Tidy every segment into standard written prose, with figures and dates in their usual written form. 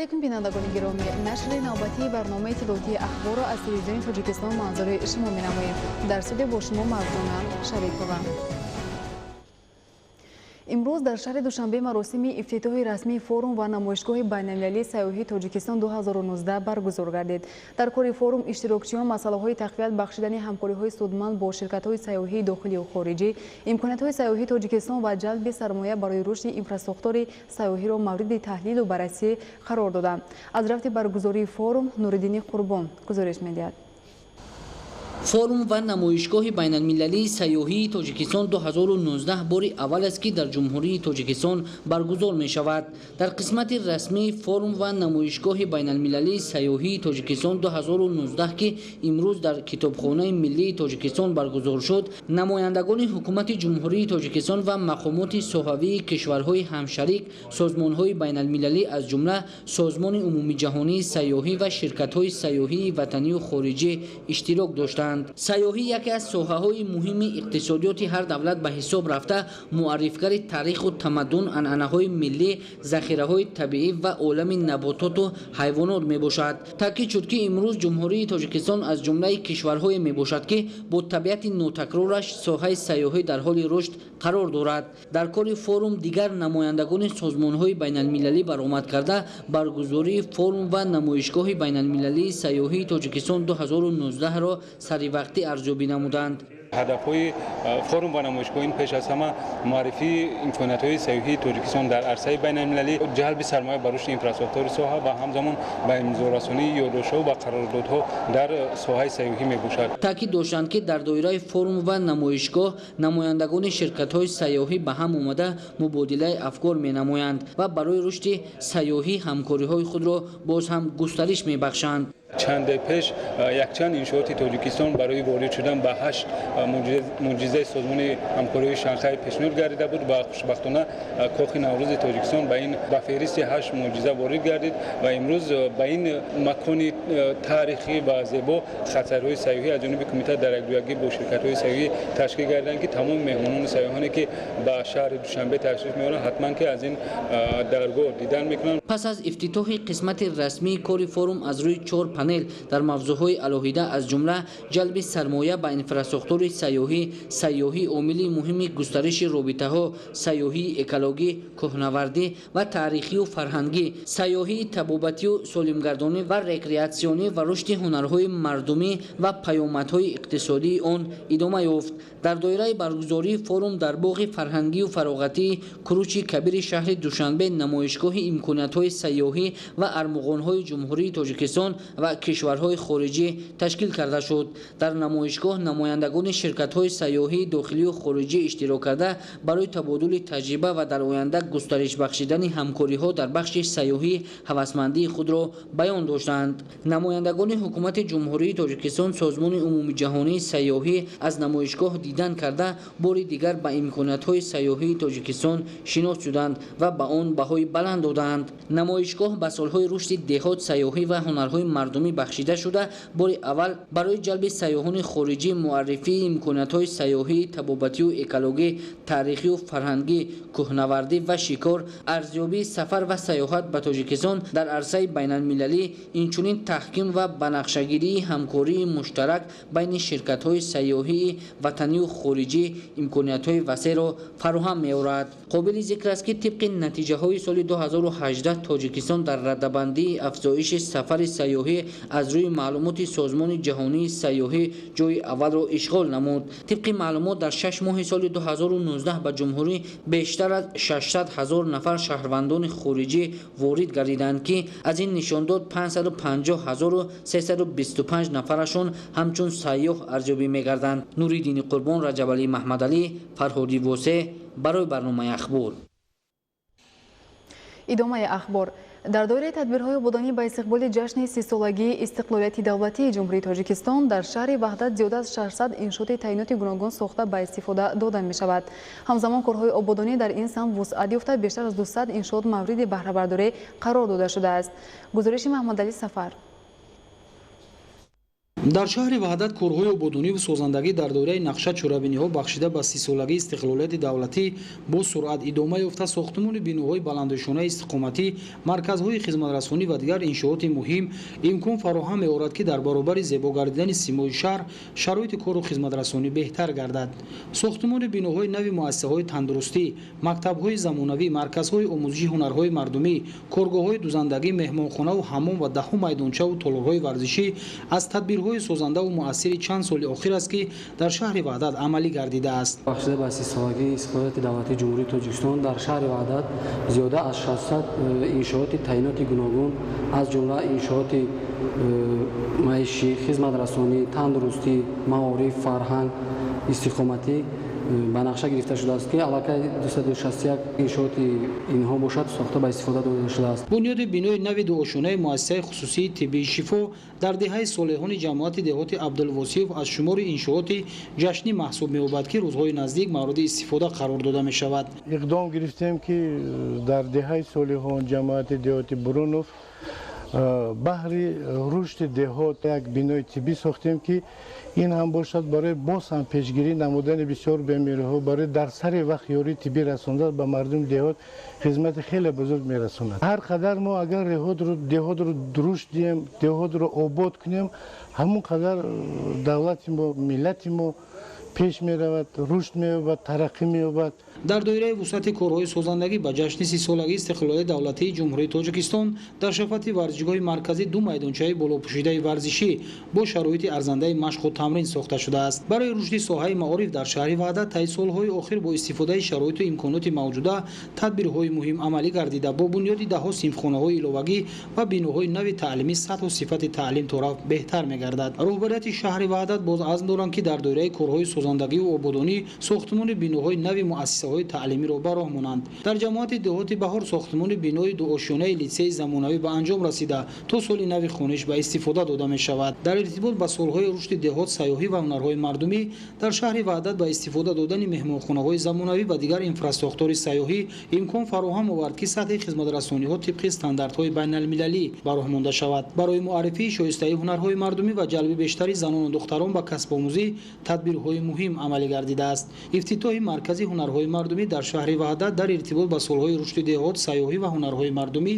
Алайкум, бинандагони гиромӣ! Нашри навбатии барномаи иттилоотии «Ахборро» аз Телевизиони Тоҷикистон манзури шумо менамоем. Дар студия бо шумо Мавзуна Шарипова. Имрӯз дар шаҳри Душанбе маросими ифтитоҳи расмии форум ва намоишгоҳи байналмилалии сайёҳии Тоҷикистон 2019 баргузор гардид. Дар кори форум иштирокчиён масъалаҳои тақвият бахшидани ҳамкориҳои судманд бо ширкатҳои сайёҳии дохилию хориҷӣ, имкониятҳои сайёҳии Тоҷикистон ва ҷалби сармоя барои рушди инфрасохтори сайёҳиро мавриди таҳлилу баррасӣ қарор доданд. Аз рафти баргузории форум Нуриддини Қурбон гузориш медиҳад. Форум ва намоишгоҳи байналмилалии сайёҳии Тоҷикистон 2019 бори аввал аст, ки дар Ҷумҳурии Тоҷикистон баргузор мешавад. Дар қисмати расмии форум ва намоишгоҳи байналмилалии сайёҳии Тоҷикистон 2019, ки имрӯз дар Китобхонаи миллии Тоҷикистон баргузор шуд, намояндагони Ҳукумати Ҷумҳурии Тоҷикистон ва мақомоти соҳавии кишварҳои ҳамшарик, созмонҳои байналмилалӣ, аз ҷумла Созмони умумиҷаҳонии сайёҳӣ ва ширкатҳои сайёҳии ватанию хориҷӣ иштирок доштанд. Сайёҳӣ яке аз соҳаҳои муҳими иқтисодиёти ҳар давлат ба ҳисоб рафта, муаррифгари таъриху тамаддун, анъанаҳои миллӣ, захираҳои табиӣ ва олами набототу ҳайвонот мебошад. Таъкид шуд, ки имрӯз Ҷумҳурии Тоҷикистон аз ҷумлаи кишварҳое мебошад, ки бо табиати нотакрораш соҳаи сайёҳӣ дар ҳоли рушд қарор дорад. Дар кори форум дигар намояндагони созмонҳои байналмилалӣ баромад карда, баргузории форум ва намоишгоҳи байналмилалии сайёҳии Тоҷикистон 2019-ро саривақтӣ арзёбӣ намуданд. Ҳадафҳои форум ва намоишгоҳ ин пеш аз ҳама муаррифии имкониятҳои сайёҳии Тоҷикистон дар арсаи байналмилалӣ, ҷалби сармоя ба рушди инфрасохтори соҳа ва ҳамзамон ба имзорасонии ёддоштҳо ва қарордодҳо дар соҳаи сайёҳӣ мебошад. Таъкид доштанд, ки дар доираи форум ва намоишгоҳ намояндагони ширкатҳои сайёҳӣ ба ҳам омада, мубодилаи афкор менамоянд ва барои рушди сайёҳӣ ҳамкориҳои худро боз ҳам густариш мебахшанд. Чанде пеш якчанд иншооти Тоҷикистон барои ворид шудан ба ҳашт муъҷизаи Созмони ҳамкориҳои Шанхай пешниҳод гардида буд ва хушбахтона Кохи Наврӯзи Тоҷикистон ба ин ба феҳристи ҳашт муъҷиза ворид гардид ва имрӯз ба ин макони таърихӣ ва зебо хатсайрҳои сайёҳӣ аз ҷониби кумита дар якҷоягӣ бо ширкатҳои сайёҳӣ ташкил гардиданд, ки тамоми меҳмонону сайёҳоне, ки ба шаҳри Душанбе ташриф меоранд, ҳатман ки аз ин даргоҳ дидан мекунанд. Пас аз ифтитоҳи қисмати расмии кори форум аз рӯи чор панел дар мавзӯъҳои алоҳида, аз ҷумла ҷалби сармоя ба инфрасохтори сайёҳӣ, сайёҳӣ омили муҳими густариши робитаҳо, сайёҳии экологӣ, кӯҳнавардӣ ва таърихию фарҳангӣ, сайёҳии табобатию солимгардонӣ ва рекреатсионӣ ва рушди ҳунарҳои мардумӣ ва паёмадҳои иқтисодии он идома ёфт. Дар доираи баргузории форум дар боғи фарҳангию фароғатии Куручи Кабири шаҳри Душанбе намоишгоҳи имкониятҳои сайёҳӣ ва армуғонҳои Ҷумҳурии Тоҷикистон ва кишварҳои хориҷӣ ташкил карда шуд. Дар намоишгоҳ намояндагони ширкатҳои сайёҳии дохилию хориҷӣ иштирок карда, барои табодули таҷриба ва дар оянда густариш бахшидани ҳамкориҳо дар бахши сайёҳӣ ҳавасмандии худро баён доштанд. Намояндагони Ҳукумати Ҷумҳурии Тоҷикистон, Созмони умумиҷаҳонии сайёҳӣ аз намоишгоҳ дидан карда, бори дигар ба имкониятҳои сайёҳии Тоҷикистон шинос шуданд ва ба он баҳои баланд доданд. Намоишгоҳ ба солҳои рушди деҳот, сайёҳӣ ва ҳунарҳои мардумӣ бахшида шуда, бори аввал барои ҷалби сайёҳони хориҷӣ, муаррифии имкониятҳои сайёҳии табобатию экологӣ, таърихию фарҳангӣ, кӯҳнавардӣ ва шикор, арзёбии сафар ва сайёҳат ба Тоҷикистон дар арсаи байналмилалӣ, инчунин таҳким ва банақшагирии ҳамкории муштарак байни ширкатҳои сайёҳии ватанию хориҷӣ имкониятҳои васеъро фароҳам меорад. Қобили зикр аст, ки тибқи натиҷаҳои соли 2018 Тоҷикистон дар радабандии афзоиши сафари сайёҳӣ аз рӯи маълумоти Созмони ҷаҳонии сайёҳӣ ҷойи аввалро ишғол намуд. Тибқи маълумот, дар 6 моҳи соли 2019 ба ҷумҳурӣ бештар аз 600 ҳазор нафар шаҳрвандони хориҷӣ ворид гардиданд, ки аз ин нишондод 550 ҳазору 325 нафарашон ҳамчун сайёҳ арзёбӣ мегарданд. Нуриддини Қурбон, Раҷабалӣ Маҳмадалӣ, Фарҳоди Восеъ барои барномаи «Ахбор». Идомаи ахбор. Дар доираи тадбирҳои ободонӣ ба истиқболи ҷашни 30-солагии истиқлолияти давлатии Ҷумҳурии Тоҷикистон дар шаҳри Ваҳдат зиёда аз 600 иншооти таъиноти гуногун сохта ба истифода дода мешавад. Ҳамзамон корҳои ободонӣ дар ин самт вусъат ёфта, бештар аз 200 иншоот мавриди баҳрабардорӣ қарор дода шудааст. Гузориши Маҳмадалӣ Сафар. Дар шаҳри Ваҳдат корҳои ободониву созандагӣ дар доираи нақша чорабиниҳо бахшида ба 30-солагии истиқлолияти давлатӣ бо суръат идома ёфта, сохтумони биноҳои баландошёнаи истиқоматӣ, марказҳои хизматрасонӣ ва дигар иншооти муҳим имкон фароҳам меорад, ки дар баробари зебо гардидани симои шаҳр шароити кору хизматрасонӣ беҳтар гардад. Сохтумони биноҳои нави муассисаҳои тандурустӣ, мактабҳои замонавӣ, марказҳои омӯзиши ҳунарҳои мардумӣ, коргоҳҳои дузандагӣ, меҳмонхонаву ҳаммом ва даҳҳо майдончаву толорҳои варзишӣ аз тадбирҳои созандаву муассири чанд соли охир аст, ки дар шаҳри Ваҳдат амалӣ гардидааст. Бахшида ба 30-солагии истиқлолияти давлатии Ҷумҳурии Тоҷикистон дар шаҳри Ваҳдат зиёда аз 600 иншооти таъиноти гуногун, аз ҷумла иншооти маишӣ, хизматрасонӣ, тандурустӣ, маориф, фарҳанг, истиқоматӣ ба нақша гирифта шудааст, ки аллакай 261 иншооти инҳо бошад сохта ба истифода дода шудааст. Бунёди бинои нави дуошонаи муассисаи хусусии тиббии Шифо дар деҳаи Солеҳони ҷамоати деҳоти Абдулвосиёв аз шумори иншооти ҷашнӣ маҳсуб меёбад, ки рӯзҳои наздик мавриди истифода қарор дода мешавад. Иқдом гирифтем, ки дар деҳаи Солеҳон, ҷамоати деҳоти Бурунов, баҳри рушди деҳот як бинои тиббӣ сохтем, ки ин ҳам бошад барои боз ҳам пешгирӣ намудани бисёр бемориҳо, барои дар сари вақт ёрии тиббӣ расондан ба мардуми деҳот хизмати хеле бузург мерасонад. Ҳар қадар мо агар деҳотро рушд диҳем, деҳотро обод кунем, ҳамон қадар давлати мо, миллати мо пеш меравад, рушд меёбад, тараққӣ меёбад. Дар доираи вусъати корҳои созандагӣ ба ҷашни 30-солагии истиқлолияти давлатии Ҷумҳурии Тоҷикистон дар шафати варзишгоҳи марказӣ ду майдончаи болопӯшидаи варзишӣ бо шароити арзандаи машқу тамрин сохта шудааст. Барои рушди соҳаи маориф дар шаҳри Ваҳдат таи солҳои охир бо истифодаи шароиту имконоти мавҷуда тадбирҳои муҳим амалӣ гардида, бо бунёди даҳҳо синфхонаҳои иловагӣ ва биноҳои нави таълимӣ сатҳу сифати таълим торафт беҳтар мегардад. Роҳбарияти шаҳри Ваҳдат боз азм доранд, ки дар доираи корҳои созандагиву ободонӣ сохтумони биноҳои нави муассисаҳои таълимиро ба роҳ монанд. Дар ҷамоати деҳоти Баҳор сохтумони бинои дуошёнаи литсейи замонавӣ ба анҷом расида, то соли нави хониш ба истифода дода мешавад. Дар иртибот ба солҳои рушди деҳот, сайёҳӣ ва ҳунарҳои мардумӣ дар шаҳри Ваҳдат ба истифода додани меҳмонхонаҳои замонавӣ ва дигар инфрасохтори сайёҳӣ имкон фароҳам овард, ки сатҳи хизматрасониҳо тибқи стандартҳои байналмилалӣ ба роҳ монда шавад. Барои муаррифии шоистаи ҳунарҳои мардумӣ ва ҷалби бештари занону духтарон ба касбомӯзӣ тадбирҳои муҳим амалӣ гардидааст. Ифтитоҳи маркази ҳунарҳои мардумӣ дар шаҳри Ваҳдат дар иртибот ба солҳои рушди деҳот, сайёҳӣ ва ҳунарҳои мардумӣ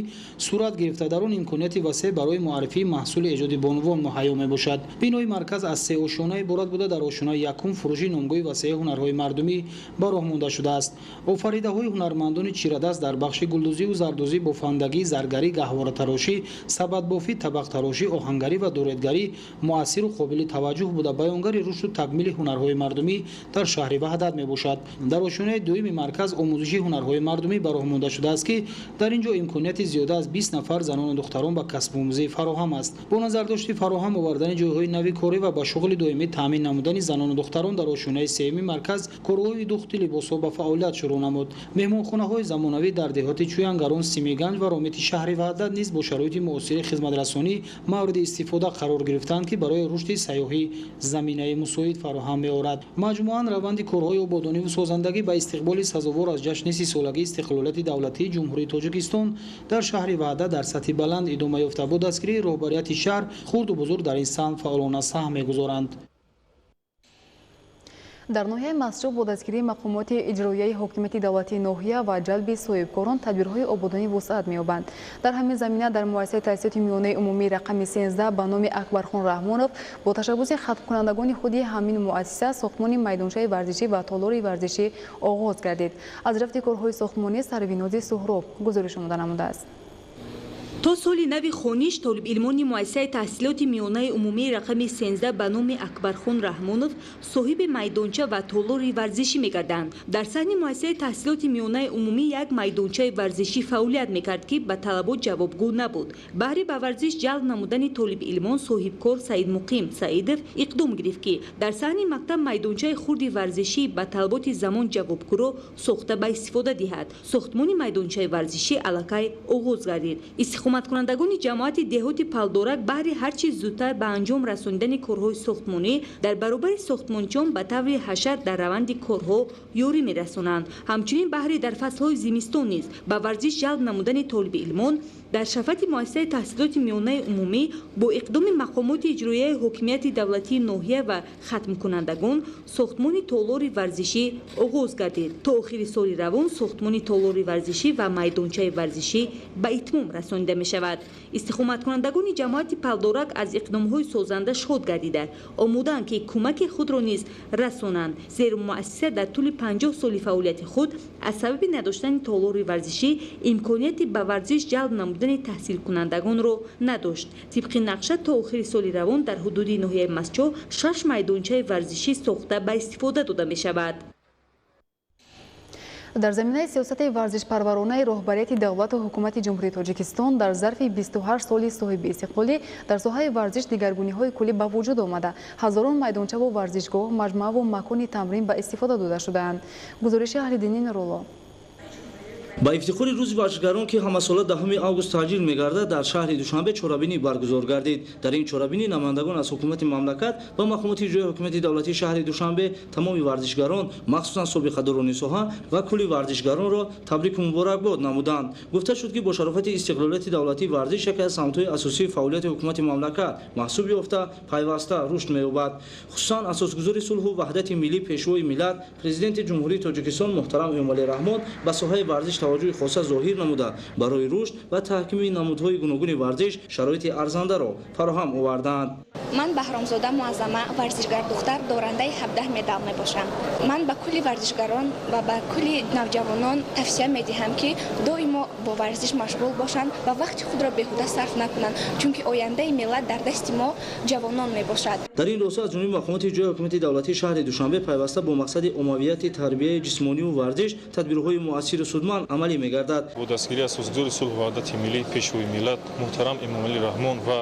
сурат гирифта, дар он имконияти васеъ барои муаррифии маҳсули эҷоди бонувон муҳайё мебошад. Бинои марказ аз се ошёна иборат буда, дар ошёнаи якум фурӯши номгӯи васеи ҳунарҳои мардумӣ ба роҳ монда шудааст. Офаридаҳои ҳунармандони чирадаст дар бахши гулдӯзиву зардӯзӣ, бофандагӣ, заргарӣ, гаҳворатарошӣ, сабадбофӣ, табақтарошӣ, оҳангарӣ ва дуредгарӣ муассиру қобили таваҷҷӯҳ буда, баёнгари рушду такмили ҳунарҳои мардумӣ дар шаҳри Ваҳдат мебошад. Дар ошёнаи дуюми марказ омӯзиши ҳунарҳои мардумӣ ба роҳ монда шудааст, ки дар ин ҷо имконияти зиёда аз 20 нафар занону духтарон ба касбомӯзӣ фароҳам аст. Бо назардошти фароҳам овардани ҷойҳои нави корӣ ва ба шуғли доимӣ таъмин намудани занону духтарон дар ошёнаи сеюми марказ коргоҳи духти либосҳо ба фаъолият шурӯъ намуд. Меҳмонхонаҳои замонавӣ дар деҳоти Чӯянгарон, Симиганҷ ва Ромити шаҳри Ваҳдат низ бо шароити муосири хизматрасонӣ мавриди истифода қарор гирифтанд, ки барои рушди сайёҳӣ заминаи мусоид фароҳам меорад. Маҷмӯан раванди корҳои ободониву созандагӣ ба истиқболи сазовор аз ҷашни 30-солагии истиқлолияти давлатии Ҷумҳурии Тоҷикистон дар шаҳри Ваҳдат дар сатҳи баланд идома ёфта, бо дастгирии роҳбарияти шаҳр хурду бузург дар ин самт фаъолона саҳм мегузоранд. Дар ноҳияи Мастчоҳ бо дастгирии мақомоти иҷроияи ҳокимияти давлатии ноҳия ва ҷалби соҳибкорон тадбирҳои ободонӣ вусъат меёбанд. Дар ҳамин замина дар муассисаи таҳсилоти миёнаи умумии рақами 13 ба номи Акбархон Раҳмонов бо ташаббуси хатмкунандагони худи ҳамин муассиса сохтмони майдончаи варзишӣ ва толори варзишӣ оғоз гардид. Аз рафти корҳои сохтмонӣ Сарвинози Суҳроб гузориш омода намудааст. То соли нави хониш толибилмони муассисаи таҳсилоти миёнаи умумии рақами 13 ба номи Акбархон Раҳмонов соҳиби майдонча ва толори варзишӣ мегарданд. Дар саҳни муассисаи таҳсилоти миёнаи умумӣ як майдончаи варзишӣ фаъолият мекард, ки ба талабот ҷавобгӯ набуд. Баҳри ба варзиш ҷалб намудани толибилмон соҳибкор Саидмуқим Саидов иқдом гирифт, ки дар саҳни мактаб майдончаи хурди варзишӣ ба талаботи замон ҷавобгӯро сохта ба истифода диҳад. Сохтмони майдончаи варзишӣ аллакай оғоз гардид. Истиқоматкунандагони ҷамоати деҳоти Палдорак баҳри ҳарчи зудтар ба анҷом расонидани корҳои сохтмонӣ дар баробари сохтмончиён ба таври ҳашар дар раванди корҳо ёрӣ мерасонанд. Ҳамчунин баҳри дар фаслҳои зимистон низ ба варзиш ҷалб намудани толиби илмон дар шафати муассисаи таҳсилоти миёнаи умумӣ бо иқдоми мақомоти иҷроияи ҳокимияти давлатии ноҳия ва хатмкунандагон сохтмони толори варзишӣ оғоз гардид. То охири соли равон сохтмони толори варзишӣ ва майдончаи варзишӣ ба итмом расонида мешавад. Истиқоматкунандагони ҷамоати Палдорак аз иқдомҳои созанда шод гардида, омодаанд, ки кӯмаки худро низ расонанд, зеро муассиса дар тӯли 50 соли фаъолияти худ аз сабаби надоштани толори варзишӣ имконияти ба варзиш ҷалб намудани таҳсилкунандагонро надошт. Тибқи нақша то охири соли равон дар ҳудуди ноҳияи Мастчоҳ 6 майдончаи варзишӣ сохта ба истифода дода мешавад. Дар заминаи сиёсати варзишпарваронаи роҳбарияти давлату ҳукумати Ҷумҳурии Тоҷикистон дар зарфи 28 соли соҳиби истиқлолӣ дар соҳаи варзиш дигаргуниҳои куллӣ ба вуҷуд омада, ҳазорон майдончаву варзишгоҳ, маҷмӯаву макони тамрин ба истифода дода шудаанд. Гузориши Аҳлиддини Нурулло. Ба ифтихори рӯзи варзишгарон, ки ҳамасола 10 август таҷлил мегардад, дар шаҳри Душанбе чорабинӣ баргузор гардид. Дар ин чорабинӣ намояндагон аз ҳукумати мамлакат ва мақомоти иҷроияи ҳокимияти давлатии шаҳри Душанбе тамоми варзишгарон, махсусан собиқадорони соҳа ва кулли варзишгаронро табрику муборакбод намуданд. Гуфта шуд, ки бо шарофати истиқлолияти давлатӣ варзиш яке аз самтҳои асосии фаъолияти ҳукумати мамлакат маҳсуб ёфта, пайваста рушд меёбад. Хусусан асосгузори сулҳу ваҳдати миллӣ, пешвои миллат, президенти Ҷумҳурии Тоҷикистон муҳтарам Эмомалӣ Раҳмон ба соҳаи варзиш таваҷҷӯҳи хоса зоҳир намуда, барои рушд ва таҳкими намудҳои гуногуни варзиш шароити арзандаро фароҳам оварданд. Ман Баҳромзода Муаззама, варзишгар духтар, дорандаи 17 медал мебошам. Ман ба кулли варзишгарон ва ба кулли навҷавонон тавсия медиҳам, ки доимо бо варзиш машғул бошанд ва вақти худро беҳуда сарф накунанд, чунки ояндаи миллат дар дасти мо ҷавонон мебошад. Дар ин росто аз ҷониби мақомоти иҷроияи ҳокимияти давлатии шаҳри Душанбе пайваста бо мақсади оммавияти тарбияи ҷисмонию варзиш тадбирҳои муассиру судманд амалӣ мегардад. Бо дастгирии асосгузори сулҳу ваҳдати миллӣ, пешвои миллат муҳтарам Эмомалӣ Раҳмон ва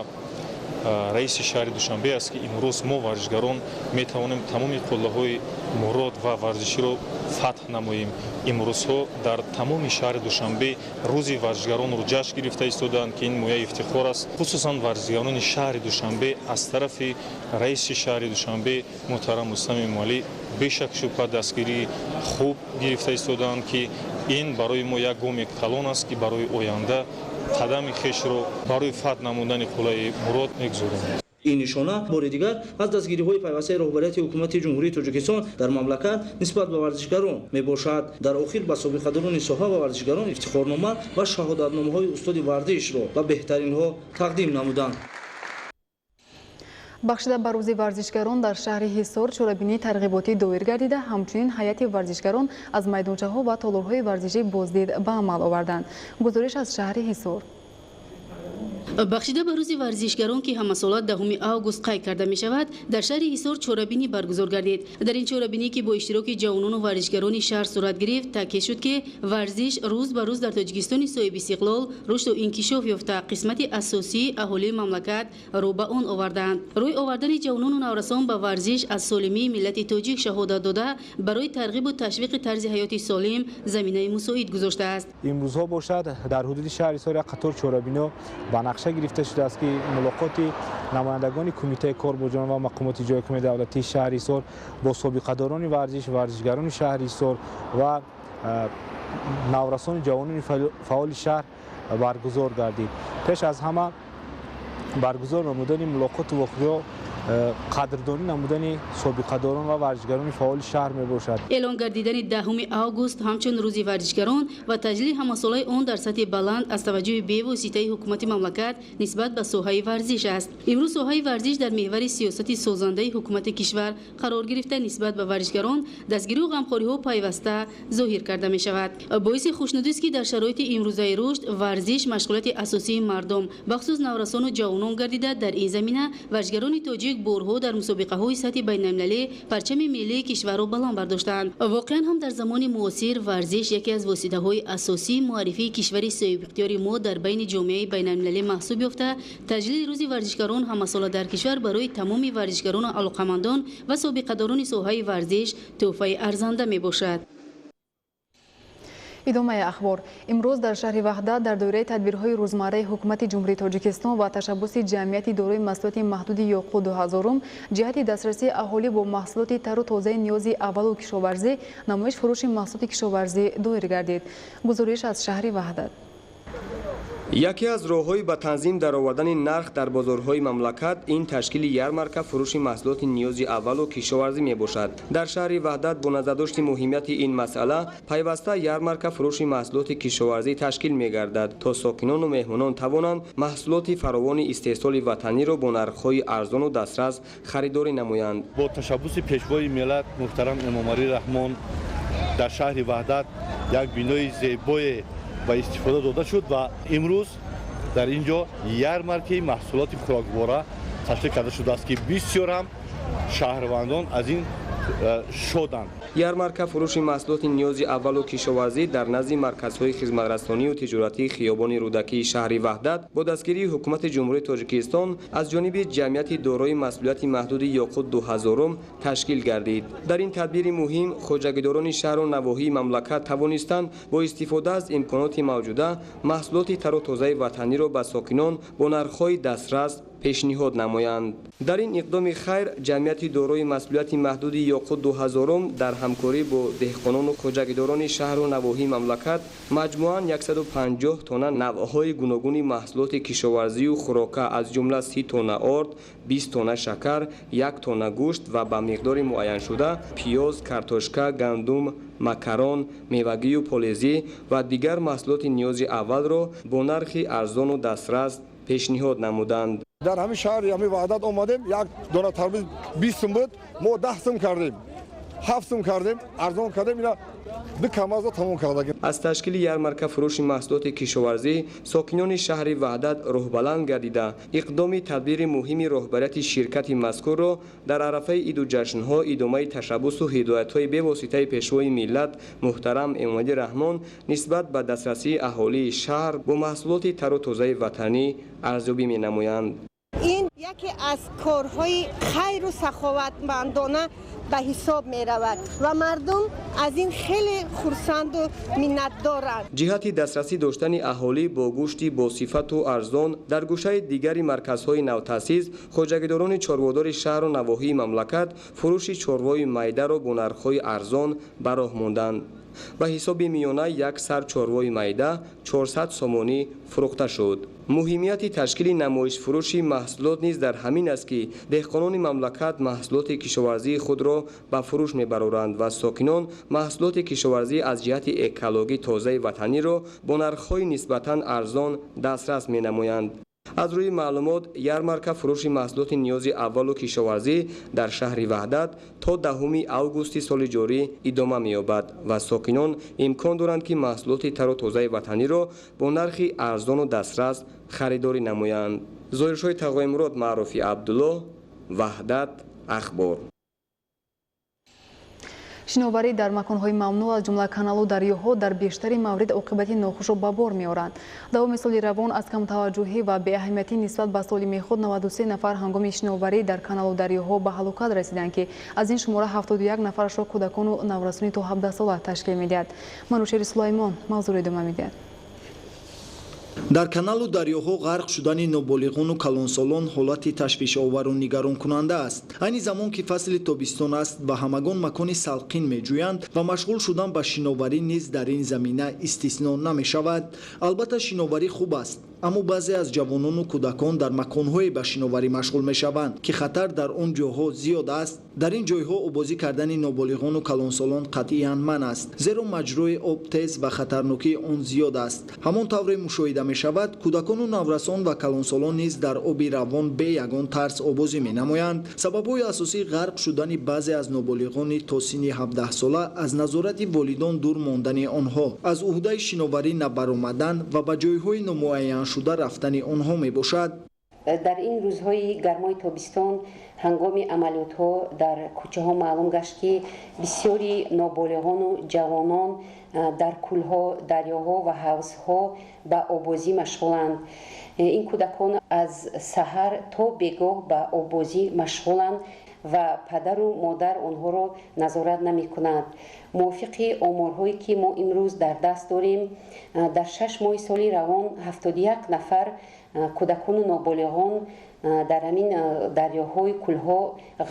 раиси шаҳри Душанбе аст, ки имрӯз мо варзишгарон метавонем тамоми қуллаҳои мурод ва варзиширо фатҳ намоем. Имрӯзҳо дар тамоми шаҳри Душанбе рӯзи варзишгаронро ҷашн гирифта истодаанд, ки ин мояи ифтихор аст. Хусусан варзишгарони шаҳри Душанбе аз тарафи раиси шаҳри Душанбе муҳтарам Рустам Эмомалӣ бешак шубҳа дастгирии хуб гирифта истодаанд, ки ин барои мо як гоми калон аст, ки барои оянда қадами хешро барои фатҳ намудани қуллаи мурод мегузорем. Ин нишона бори дигар аз дастгириҳои пайвастаи роҳбарияти ҳукумати Ҷумҳурии Тоҷикистон дар мамлакат нисбат ба варзишгарон мебошад. Дар охир ба собиқадорони соҳа ва варзишгарон ифтихорнома ва шаҳодатномаҳои устоди варзишро ба беҳтаринҳо тақдим намуданд. Бахшида ба рӯзи варзишгарон дар шаҳри Ҳисор чорабинии тарғиботӣ доир гардида, ҳамчунин ҳайати варзишгарон аз майдончаҳо ва толорҳои варзишӣ боздид ба амал оварданд. Гузориш аз шаҳри Ҳисор. Бахшида ба рӯзи варзишгарон, ки ҳамасола 10 август қайд карда мешавад, дар шаҳри Ҳисор чорабинӣ баргузор гардид. Дар ин чорабинӣ, ки бо иштироки ҷавонону варзишгарони шаҳр сурат гирифт, таъкид шуд, ки варзиш рӯз ба рӯз дар Тоҷикистони соҳибистиқлол рушду инкишоф ёфта, қисмати асосии аҳолии мамлакат рӯ ба он овардаанд. Рӯй овардани ҷавонону наврасон ба варзиш аз солимии миллати тоҷик шаҳодат дода, барои тарғибу ташвиқи тарзи ҳаёти солим заминаи мусоид гузоштааст. Имрӯзҳо бошад, дар ҳудуди шаҳри Ҳисор як қатор чорабиниҳо ба нақша гирифта шудааст, ки мулоқоти намояндагони кумитаи кор бо ҷавонон ва мақомоти иҷроияи ҳокимияти давлатии шаҳри Ҳисор бо собиқадорони варзиш, варзишгарони шаҳри Ҳисор ва наврасони ҷавонони фаъоли шаҳр баргузор гардид. Пеш аз ҳама баргузор намудани мулоқоту вохӯриҳо қадрдонӣ намудани собиқадорон ва варзишгарони фаъоли шаҳр мебошад. Эълон гардидани 10 август ҳамчун рӯзи варзишгарон ва таҷлили ҳамасолаи он дар сатҳи баланд аз таваҷҷӯҳи бевоситаи ҳукумати мамлакат нисбат ба соҳаи варзиш аст. Имрӯз соҳаи варзиш дар меҳвари сиёсати созандаи ҳукумати кишвар қарор гирифта, нисбат ба варзишгарон дастгирию ғамхориҳо пайваста зоҳир карда мешавад. Боиси хушнудист, ки дар шароити имрӯзаи рушд варзиш машғулияти асосии мардум, бахусус наврасону ҷавонон гардида, дар ин замина варзишгарони тоҷик борҳо дар мусобиқаҳои сатҳи байналмилалӣ парчами миллии кишварро баланд бардоштаанд. Воқеан ҳам дар замони муосир варзиш яке аз воситаҳои асосии муаррифии кишвари соҳибихтиёри мо дар байни ҷомеаи байналмилалӣ маҳсуб ёфта, таҷлили рӯзи варзишгарон ҳамасола дар кишвар барои тамоми варзишгарону алоқамандон ва собиқадорони соҳаи варзиш тӯҳфаи арзанда мебошад. Идомаи ахбор. Имрӯз дар шаҳри Ваҳдат дар доираи тадбирҳои рӯзмарраи ҳукумати Ҷумҳурии Тоҷикистон ва ташаббуси ҷамъияти дорои масъулияти маҳдуди Ёқут 2000 ҷиҳати дастрасии аҳолӣ бо маҳсулоти тару тозаи ниёзи аввалу кишоварзӣ намоиш фурӯши маҳсулоти кишоварзӣ доир гардид. Гузориш аз шаҳри Ваҳдат. Яке аз роҳҳои ба танзим даровардани нарх дар бозорҳои мамлакат ин ташкили ярмарка фурӯши маҳсулоти ниёзи аввалу кишоварзӣ мебошад. Дар шаҳри Ваҳдат бо назардошти муҳимияти ин масъала пайваста ярмарка фурӯши маҳсулоти кишоварзӣ ташкил мегардад, то сокинону меҳмонон тавонанд маҳсулоти фаровони истеҳсоли ватаниро бо нархҳои арзону дастрас харидорӣ намоянд. Бо ташаббуси пешвои миллат муҳтарам Эмомалӣ Раҳмон дар шаҳри Ваҳдат як бинои зебое ба истифода дода шуд ва имрӯз дар ин ҷо ярмаркаи маҳсулоти хӯроквора ташкил карда шудааст, ки бисёр ҳам шаҳрвандон аз ин шоданд. Ярмарка фурӯши маҳсулоти ниёзи аввалу кишоварзӣ дар назди марказҳои хизматрасонию тиҷоратии хиёбони Рӯдакии шаҳри Ваҳдат бо дастгирии ҳукумати Ҷумҳурии Тоҷикистон аз ҷониби ҷамъияти дорои масъулияти маҳдуди Ёқут 2000 ташкил гардид. Дар ин тадбири муҳим хоҷагидорони шаҳру навоҳии мамлакат тавонистанд бо истифода аз имконоти мавҷуда маҳсулоти тару тозаи ватаниро ба сокинон бо нархҳои дастрас пешниҳод намоянд. Дар ин иқдоми хайр ҷамъияти дорои масъулияти маҳдуди Ёқут 2000 дар ҳамкорӣ бо деҳқонону хоҷагидорони шаҳру навоҳии мамлакат маҷмӯан 150 тонна навъҳои гуногуни маҳсулоти кишоварзию хӯрока, аз ҷумла 30 тонна орд, 20 тонна шакар, 1 тонна гӯшт ва ба миқдори муайяншуда пиёз, картошка, гандум, макарон, мевагию полезӣ ва дигар маҳсулоти ниёзи аввалро бо нархи арзону дастрас пешниҳод намуданд. Дар ҳамин шаҳри ҳамин Ваҳдат омадем, як дона тарбуз 20 сум буд, мо 10 сум кардем, 7 сум кардем, арзон кардем, ина ду камазо тамом кардагем. Аз ташкили ярмарка фурӯши маҳсулоти кишоварзӣ сокинони шаҳри Ваҳдат рӯҳбаланд гардида, иқдоми тадбири муҳими роҳбарияти ширкати мазкурро дар арафаи иду ҷашнҳо идомаи ташаббусу ҳидоятҳои бевоситаи пешвои миллат муҳтарам Эмомалӣ Раҳмон нисбат ба дастрасии аҳолии шаҳр бо маҳсулоти тару тозаи ватанӣ арзёбӣ менамоянд. Ин яке аз корҳои хайру саховатмандона ба ҳисоб меравад ва мардум аз ин хеле хурсанду миннатдоранд. Ҷиҳати дастрасӣ доштани аҳолӣ бо гӯшти босифату арзон дар гӯшаи дигари марказҳои навтаъсис хоҷагидорони чорводори шаҳру навоҳии мамлакат фурӯши чорвои майдаро бо нархҳои арзон ба роҳ монданд. Ба ҳисоби миёна як сар чорвои майда 400 сомонӣ фурӯхта шуд. Муҳимияти ташкили намоишфурӯши маҳсулот низ дар ҳамин аст, ки деҳқонони мамлакат маҳсулоти кишоварзии худро ба фурӯш мебароранд ва сокинон маҳсулоти кишоварзӣ аз ҷиҳати экологӣ тозаи ватаниро бо нархҳои нисбатан арзон дастрас менамоянд. Аз рӯи маълумот, ярмарка фурӯши маҳсулоти ниёзи аввалу кишоварзӣ дар шаҳри Ваҳдат то 10 августи соли ҷорӣ идома меёбад ва сокинон имкон доранд, ки маҳсулоти тару тозаи ватаниро бо нархи арзону дастрас харидорӣ намоянд. Зоҳиршоҳи Тағоимурод, Маъруфи Абдуллоҳ, Ваҳдат, Ахбор. Шиноварӣ дар маконҳои мамнӯъ, аз ҷумла каналу дарёҳо, дар бештари маврид оқибати нохушро ба бор меоранд. Давоми соли равон аз камтаваҷҷӯҳӣ ва беаҳамиятӣ нисбат ба солимии худ 93 нафар ҳангоми шиноварӣ дар каналу дарёҳо ба ҳалокат расиданд, ки аз ин шумора 71 нафарашро кӯдакону наврасони то 17 сола ташкил медиҳад. Манушери Сулаймон мавзӯъро идома медиҳад. Дар каналу дарёҳо ғарқ шудани ноболиғону калонсолон ҳолати ташвишовару нигаронкунанда аст. Айни замон ки фасли тобистон аст ва ҳамагон макони салқин меҷӯянд ва машғул шудан ба шиноварӣ низ дар ин замина истисно намешавад. Албатта шиноварӣ хуб аст, аммо баъзе аз ҷавонону кӯдакон дар маконҳое ба шиноварӣ машғул мешаванд, ки хатар дар он ҷойҳо зиёд аст. Дар ин ҷойҳо обозӣ кардани ноболиғону калонсолон қатъиян манъ аст, зеро маҷрои об тез ва хатарнокии он зиёд аст. Ҳамон тавре мушоҳида мешавад, кӯдакону наврасон ва калонсолон низ дар оби равон бе ягон тарс обозӣ менамоянд. Сабабҳои асосии ғарқ шудани баъзе аз ноболиғони то синни 17 сола аз назорати волидон дур мондани онҳо, аз уҳдаи шиноварӣ набаромадан ва ба ҷойҳои номуайяншуда рафтани онҳо мебошад. Дар ин рӯзҳои гармои тобистон ҳангоми амалиётҳо дар кӯчаҳо маълум гашт, ки бисёри ноболиғону ҷавонон дар кӯлҳо, дарёҳо ва ҳавзҳо ба оббозӣ машғуланд. Ин кӯдакон аз саҳар то бегоҳ ба оббозӣ машғуланд ва падару модар онҳоро назорат намекунад. Мувофиқи оморҳое, ки мо имрӯз дар даст дорем, дар 6 моҳи соли равон 71 нафар кӯдакону ноболиғон дар ҳамин дарёҳои кӯлҳо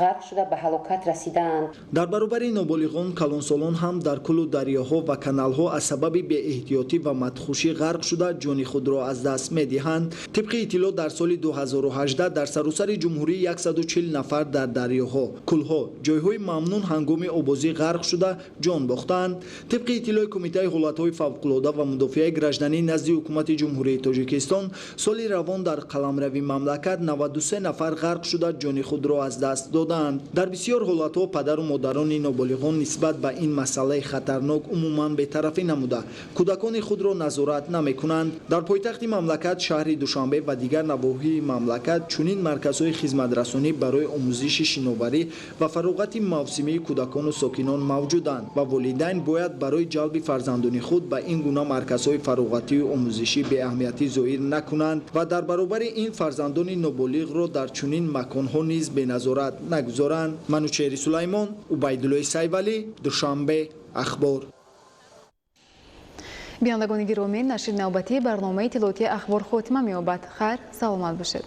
ғарқ шуда ба ҳалокат расидаанд. Дар баробари ноболиғон, калонсолон ҳам дар кӯлу дарёҳо ва каналҳо аз сабаби беэҳтиётӣ ва мадхушӣ ғарқ шуда ҷони худро аз даст медиҳанд. Тибқи иттилоъ, дар соли 2018 дар саросари ҷумҳурӣ 140 нафар дар дарёҳо, кӯлҳо, ҷойҳои мамнун ҳангоми обозӣ ғарқ шуда ҷон бохтаанд. Тибқи иттилои Кумитаи ҳолатҳои фавқулода ва мудофиаи гражданӣ назди Ҳукумати Ҷумҳурии Тоҷикистон, соли равон дар қаламрави мамлакат 93 нафар ғарқ шуда ҷони худро аз даст додаанд. Дар бисёр ҳолатҳо падару модарони ноболиғон нисбат ба ин масъалаи хатарнок умуман бетарафӣ намуда, кӯдакони худро назорат намекунанд. Дар пойтахти мамлакат, шаҳри Душанбе ва дигар навоҳии мамлакат чунин марказҳои хизматрасонӣ барои омӯзиши шиноварӣ ва фароғати мавсимии кӯдакону сокинон мавҷуданд ва волидайн бояд барои ҷалби фарзандони худ ба ин гуна марказҳои фароғатию омӯзишӣ беаҳамиятӣ зоҳир накунанд ва дар баробари ин фарзандони ноболиғро дар чунин маконҳо низ беназорат нагузоранд. Манучеҳри Сулаймон, Убайдуллои Сайвалӣ, Душанбе, Ахбор. Бинандагони гиромӣ, нашри навбатии барномаи иттилоотии Ахбор хотима меёбад. Хайр, саломат бошед.